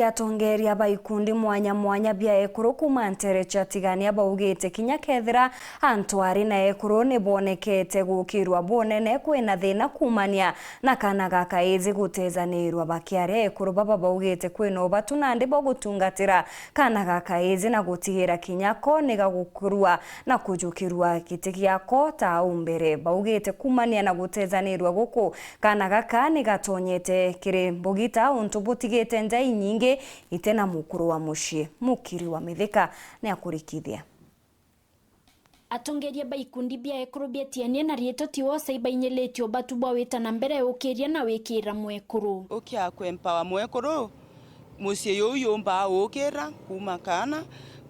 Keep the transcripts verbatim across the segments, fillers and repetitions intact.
Atongeria ba ikundi mwanya mwanya bia ekuru kuuma nteere cia Tigania baugite kinya kethira antu ari na ekuru ni bonekete gukirwa bunene, kwina thina kuumania na kana ga kaiji gutejaniirwa. Bakiaria, ekuru baba baugite kwina ubatu nandi bwa gutungatira kana ga kaiji na gutigira kinya ko ni gagukurwa na kujukirwa giti giako ta au mbere. Baugite kuumania na gutejaniirwa guku, kana gaka ni gatonyete kiri mbugita untu butigite nja inyingi ite na mukuru wa mucii. Mukiri wa Mithika ni akurikithia. Atongeria ba ikundi bia ekuru bia Tigania na Riitwa Tiwosa ibainyilitie ubatu bwa wita na mbere ukiria na wikira mwekuru. Ukia kuempower mwekuru, mucii juu jumbaa gukira kuuma kaana,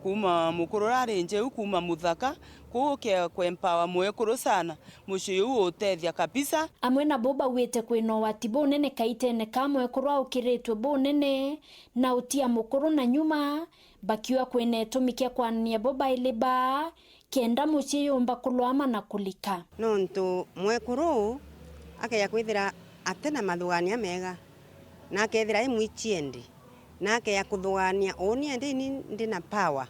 kuuma mukuru uria ari njeu, kuuma muthaka, kuu ukia kuempower mwekuru sana, mucii juu utethia kabisa. Amwe nabo baugite kwina ugwati bunene kaitene ka mwekuru aukiritwe bunene na utia mukuru na nyuma, bakiuga kwina itumi kia kwanania bo baili baa, kenda mucii yumba kulwama na kulika. Nontu mwekuru akeja kwithira ati na mathugania mega, na akethira e mwichi endi, na akeja kuthugania uuni endi ini ndi na power,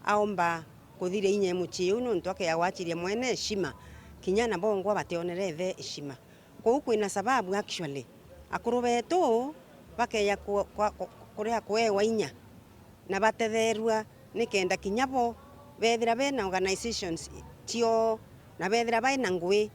aumba kuthiria inya e mucii uu, nontu akeja gwachiria mwene heshima, kinya ana bongwa bationere ithe heshima. Kuu kwina sababu actually, akuru betu bakeja ku-, kwa-, ku-, kuria kuewa inya na batetherua, nikenda kinya bo bethira bena organizations cioo na bethira baina ngui,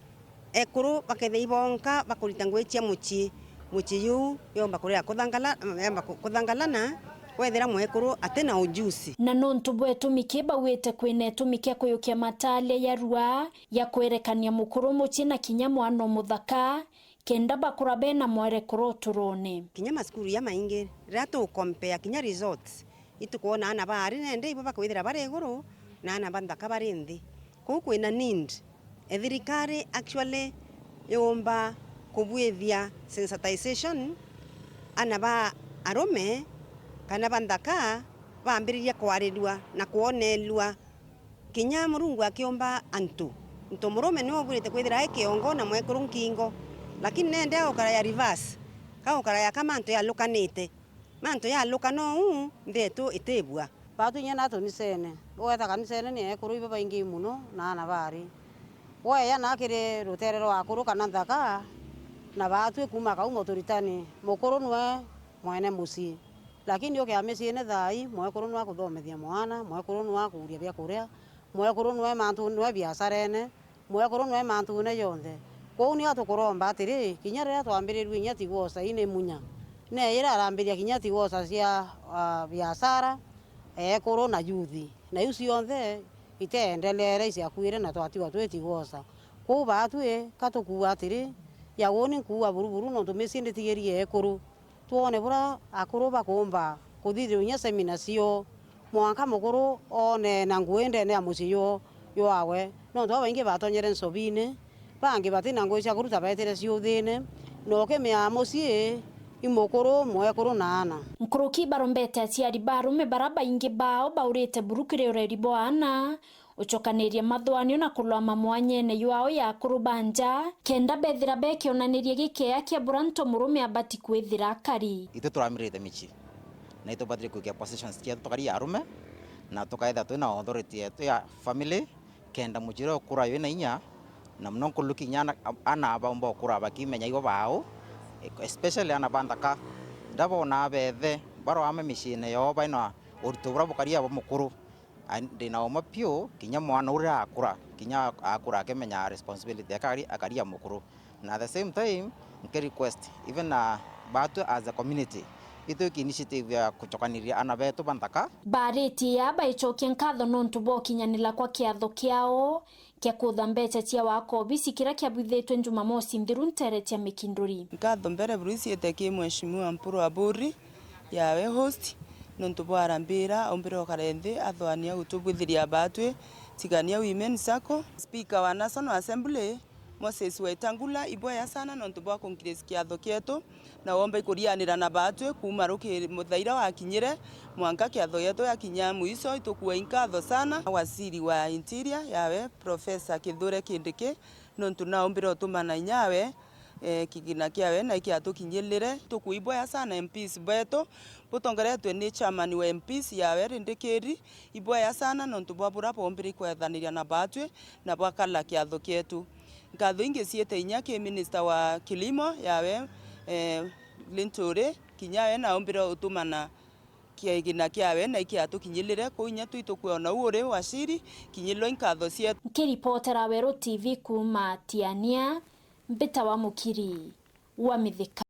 ekuru bakethia ibonka bakurita ngui cia mucii, mucii juu yomba kuria kuthangala-, yamba ku-, kuthangalana, wethira mwekuru atina ujuzi. Na nontu bwa itumi ki baugite kwina itumi kia kuyukia matalia ya rua ya kwerekania mukuru mucii na kinya mwana umuthaka, kenda bakura bena mwerekero uturone. Kinya macukuru jamaingi, riria tu compare kinya results, itukwona ana ba ari nende ibo bakwithira bari iguru na ana ba nthaka bari nthi. Kuu kwina need e thirikari actually yumba kubwithia sensitization, ana ba arume kana ba nthaka bambiririe kwarirua na kwonelua. Kinya Murungu akiumba antu, ntu murume niwe ubwirite kwithira ai kiongo na mwekuru nkingo, lakini nende agukara ya reverse, kagukara ya ka mantu yalukanite. Mantu yaluka nou nthi yetu itibua. Baatu inya na tunicene, ugeta kanicene ni ekuru ibabaingi mono na ana bari. Weya na kiri rutere rwa akuru kana nthaka, na baatwi kuuma kau muturitani, mukuru niwe mwene mucii. Lakini ukia miciine thaai, mwekuru niwe akuthomethia mwana, mwekuru niwe akuuria bia kuria, mwekuru niwe mantu, niwe biasharene, mwekuru niwe mantune jonthe. Kwou nio tukuromba atiri, kinya riria twambirirue inya Tiwosa ii ni munya, nee ira arambiria kinya Tiwosa cia, ah, biashara, ekuru na yuthi, na iu cionthe iteendelere, iciakuire na twatigwa twi Tiwosa. Kwou baatwi ka tukuuga atiri, ya uuni nkuuga buruburu nontu micii nditigirie ekuru. Twone buria akuru bakuumba kuthithirwa inya semina cio, mwanka mukuru oone na ngui ndene ya mucii jwao, jwawe, nontu babaingi batonyere ncobine, bangi bati na ngui cia kuruta beetire ciuthine, na ukimea mucii i mukuru, mwekuru na aana. Nkuruki ibarombete aciari ba arume baria baingi bao baurite buru kiri ureri bwa aana, ucokaniria mathwanio na kulwama mwanyene jwao ya akuru ba nja, kenda bethira bekionaniria gikea kia buria nto murume abati kwithira akari. Itwe turamirite micii, na itubatire kuikia positions cietu tukari arume, na tukaethira twina authority yetu ya family, kenda mucii uria ukura wina inya, na muno nkuruki inya ana, ana baumba ukura bakimenya igo bao, especially ana ba nthaka, ndabona bethe barwame miciine yao baina urito buria bukari aba mukuru. A, ndina uma piu, kinya mwana uria akura, kinya akura akimenya responsibility yake akari, akari ya mukuru. Na at the same time, nke request, even, uh, batwe as a community, itwike initiative ya kuchokaniria ana betu ba nthaka. Baritie aa baichokia nkatho nontu bwa ukinyanira kwa kiatho kiao kia kutha mbecha cia waka obisi kiria kiabwithitwe Jumamosi nthiru ntere cia Mikinduri. Nkatho mbere buru iciite ki Mheshimiwa Mpuru Aburi, yawe host, nontu bwa arambira aumbire ukare nthi athwania gutubwithiria batwi Tigania Women Sacco. Speaker wa National Assembly, Moses Wetangula, ibwea sana nontu bwa kunkirisi kiatho kietu, na womba ikurianira na batwi kuuma ruki muthaira wakinyire mwanka kiatho gietu giakinya mwiso. Itukua inkatho sana. Waziri wa Interior, yawe Professor Kithure Kindiki, nontu naumbire utumana inyawe Eh, kigina kiawe na ikiatukinyirire. Tukuibwea sana M Ps betu, butongeretwe ni chairman wa M Ps yawe Rindikiri, ibwea sana nontu bwa bura boombire kwethaniria na baatwi na bwakala kiatho kietu. Nkatho ingi ciite inya ki minister wa kilimo yawe, eh, Linturi, kinya we naumbire utumana kigina kiawe na ikiatukinyirire kuu inya twi tukwona u uri washiri, kinyirwa inkatho cietu. Nkiripotera Weru T V kuuma Tiania, mbita wa Mukiri wa Mithika.